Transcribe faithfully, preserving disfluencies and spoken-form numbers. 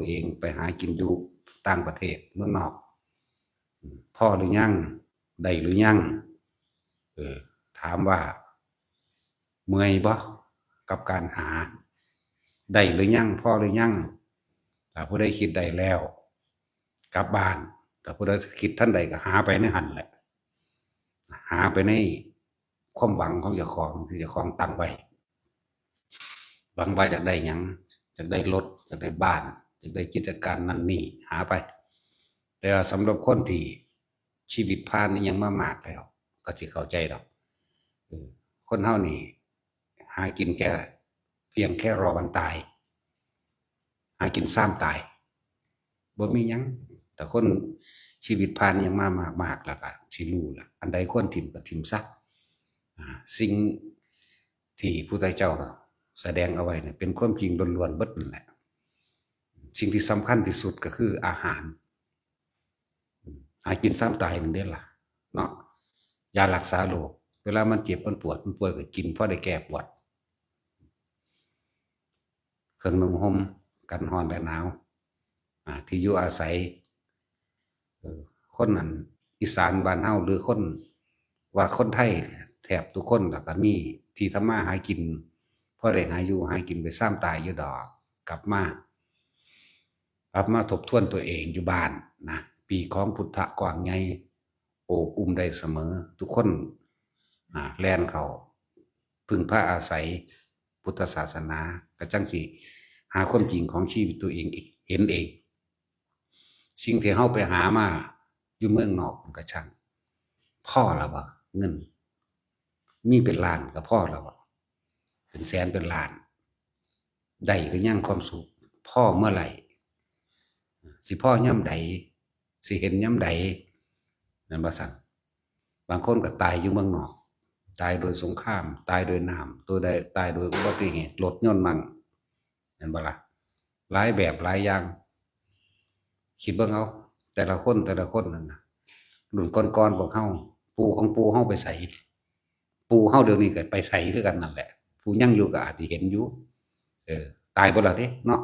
เองไปหากินอยู่ต่างประเทศเมืองนอก พอหรือยัง ได้หรือยัง เออ ถามว่าเมื่อยบ่กับการหา ได้หรือยัง พอหรือยัง ถ้าผู้ใดคิดได้แล้ว กลับบ้าน ถ้าผู้ใดคิดทันใดก็หาไปในหั่นแหละ หาไปในความหวังของเจ้าของที่เจ้าของตั้งไว้ หวังว่าอยากได้หยัง อยากได้รถ อยากได้บ้าน อยากได้กิจการนั่นนี่ หาไป แต่ว่าสำหรับคนที่ชีวิตผ่านอิหยังมามากแล้ว ก็สิเข้าใจดอก เออ คนเฮานี่ หากินแค่ เพียงแค่รอวันตาย หากินซ้ำตาย บ่มีหยัง แต่คนชีวิตผ่านอิหยังมามากๆ แล้วก็สิรู้ล่ะ อันใดควรถิ่มก็ถิ่มซะ อ่า สิ่งที่พุทธเจ้าแสดงเอาไว้เนี่ย เป็นความจริงล้วนๆ เบิดนั่นแหละ สิ่งที่สำคัญที่สุดก็คืออาหาร หากินซ้ำตายนั่นเด้ล่ะ เนาะ ยารักษาโรค เวลามันเจ็บมันปวดมันป่วยก็กินพอได้แก้ปวด เครื่องนุ่งห่มกันร้อนและหนาว อ่า ที่อยู่อาศัย เออ คนนั้นอีสานบ้านเฮาหรือคน ว่าคนไทยแทบทุกคนล่ะก็มีที่ทำมาหากิน พอได้หาอยู่หากินไปซ้ำตายอยู่ดอก กลับมา กลับมาทบทวนตัวเองอยู่บ้านนะ ปีกของพุทธะกว้างใหญ่ โอบอุ้มได้เสมอ ทุกคน อ่า แล่นเข้า พึ่งพาอาศัยพุทธศาสนา ก็จั่งสิหาความจริงของชีวิตตัวเองเห็นเอง สิ่งที่เฮาไปหามาอยู่เมืองนอกมันก็ช่าง พอแล้วบ่ เงิน มีเป็นล้านก็พอแล้วบ่ เป็นแสนเป็นล้าน ได้หรือยังความสุข พอเมื่อไหร่ สิพอยามใด สิเห็นยามใด นั่นว่าซั่น บางคนก็ตายอยู่เมืองนอก ตายโดยสงคราม ตายโดยน้ำ ตัวใด ตายโดยอุบัติเหตุ รถยนต์มั่ง แม่นบ่ล่ะ หลายแบบหลายอย่าง คิดเบิ่งเอา แต่ละคน แต่ละคนนั่นน่ะ รุ่นก่อนๆ พวกเฮา ปู่ของปู่เฮาไปไส ปู่เฮาเดี๋ยวนี้ก็ไปไสคือกันนั่นแหละ ผู้ยังอยู่ก็อาจสิเห็นอยู่ เออ ตายเบิดแล้วเด้เนาะ